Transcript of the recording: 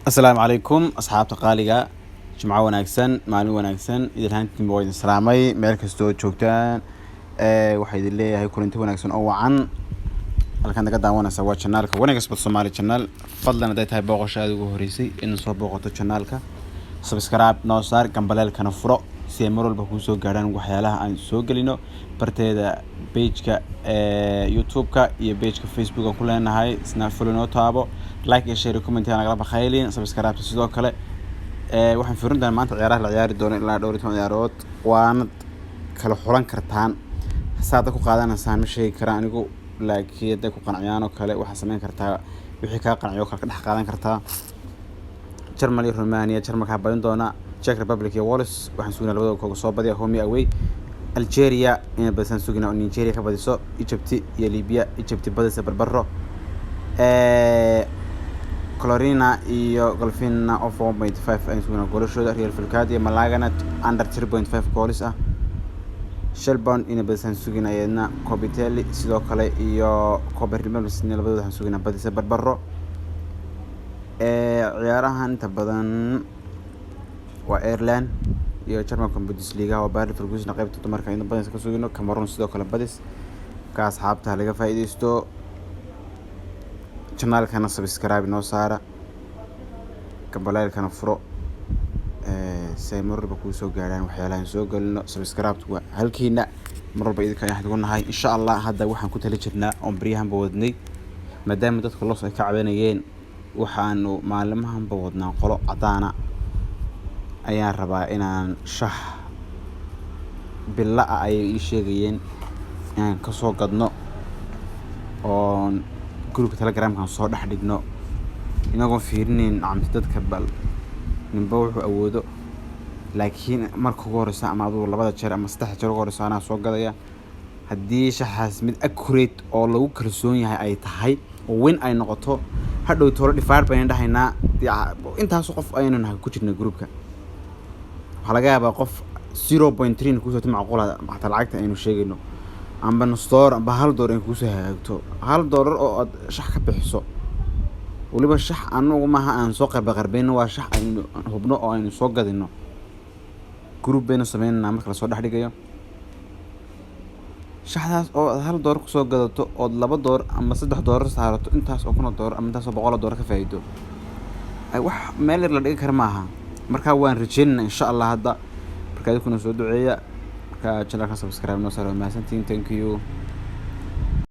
Asalaamu calaykum, asxaabta qaaliga. Jimco wanaagsan, maalin wanaagsan. Idin ahaantiinba waa idin salaamay meel kastoo joogtaan. Waxaa idin leeyahay kulanti wanaagsan oo wacan. Halkaan naga daawanaysa waa channelka 1xBet Somali Channel. Fadlan, hadday tahay booqasho aada ugu horeysay in soo booqato channelka, subscribe noo saar, gambaleelkana furo si ay mar walba kuu soo gaadhaan waxyaalaha aan soo gelino barteeda pageka YouTube-ka iyo pageka Facebook aan ku leenahay. Isna follow noo taabo, like iyo share iyo comment aan nagala bakhaylin, subscribe sidoo kale. Waxaan fiirin doonaa maanta ciyaaraha la ciyaari doono, ilaa dhowr iyo toban ciyaarood. Waanad kala xulan kartaan. Saada ku qaadanaysaan ma sheegi karaan anigu, laakiin hadday ku qanciyaan oo kale, waxaa sameyn kartaa wixii kaa qanciyo kale ka dhex qaadan kartaa. Germany iyo Romania, Jarmalka badin doona. Czech Republic iyo Wales, waxaan sugnaa labadooda kooga soo badiya, home iyo away. Algeria inay badisaan sugnaa oo Nigeria ka badiso. Egypt iyo Libya, Egypt badisa, barbaro. Colorina iyo Golfina of 1.5 ayaan sugnaa goolashooda. Real Valladolid iyo Malagana under 3.5 goals ah. Shelbourne inay badisaan sugina iyadna. Copitelli sidoo kale iyo Cooper, labadooda waxaan suginaa badisa, barbaro. Ciyaarahan inta badan waa Ireland iyo Germanka Bundesliga oo Bayer Leverkusen qaybta dumarka inta badis ka sugino. Cameroon sidoo kale badis ka. Asxaabta laga faa'iideysto, channelkana subscribe noo saara, gambaleelkana furo si ay mar walba kuu soo gaaraan waxyaalahan soo gelino. Subscribe waa halkiina, mar walba idinka ayaan ugu nahay, insha Allah. Hadda waxaan ku tali jirnaa oon baryahanba wadnay, maadaama dadka loss ay ka cabanayeen, waxaanu maalimahanba wadnaa qolo cadaana ayaan rabaa inaan shax bilo ah ayay ii sheegayeen inaan kasoo gadno oon groupka Telegramkan soo dhex dhigno, inagoon fiirinayn nacamti dadka, bal ninba wuxuu awoodo. Laakiin marka ugu horeysa ama adugu labada jeer ama saddexda jeer ugu horeysa anaa soo gadaya. Haddii shaxaas mid accurate oo lagu kalsoon yahay ay tahay oo win ay noqoto, hadhow toolo dhifaar baynu dhahaynaa. Intaasu qof ayaynu nahay ku jirnay groupka. Waxaa laga yaabaa qof 0.3 kuusoo macquula xataa lacagta aynu sheegayno, amba nus dollar amba $1 ay kuusoo hagaagto. $1 oo aad shax ka bixiso, weliba shax anugu maaha aan soo qarba qarbayno, waa shax aynu hubno oo aynu soo gadino. Group baynu sameynaynaa marka lasoo dhex dhigayo shaxdaas oo aad $1 kusoo gadato, ood $2 ama $3 saarato, intaas oo kun oo dollar ama intaas oo boqol oo dollar ka faa'iido. Wax meel yar la dhigi kara maaha. Marka waan rajeynaynaa, insha Allah. Hadda marka idinkuna soo duceeya. Marka channelka subscribe noo saar. Waa mahadsantihiin. Thank you.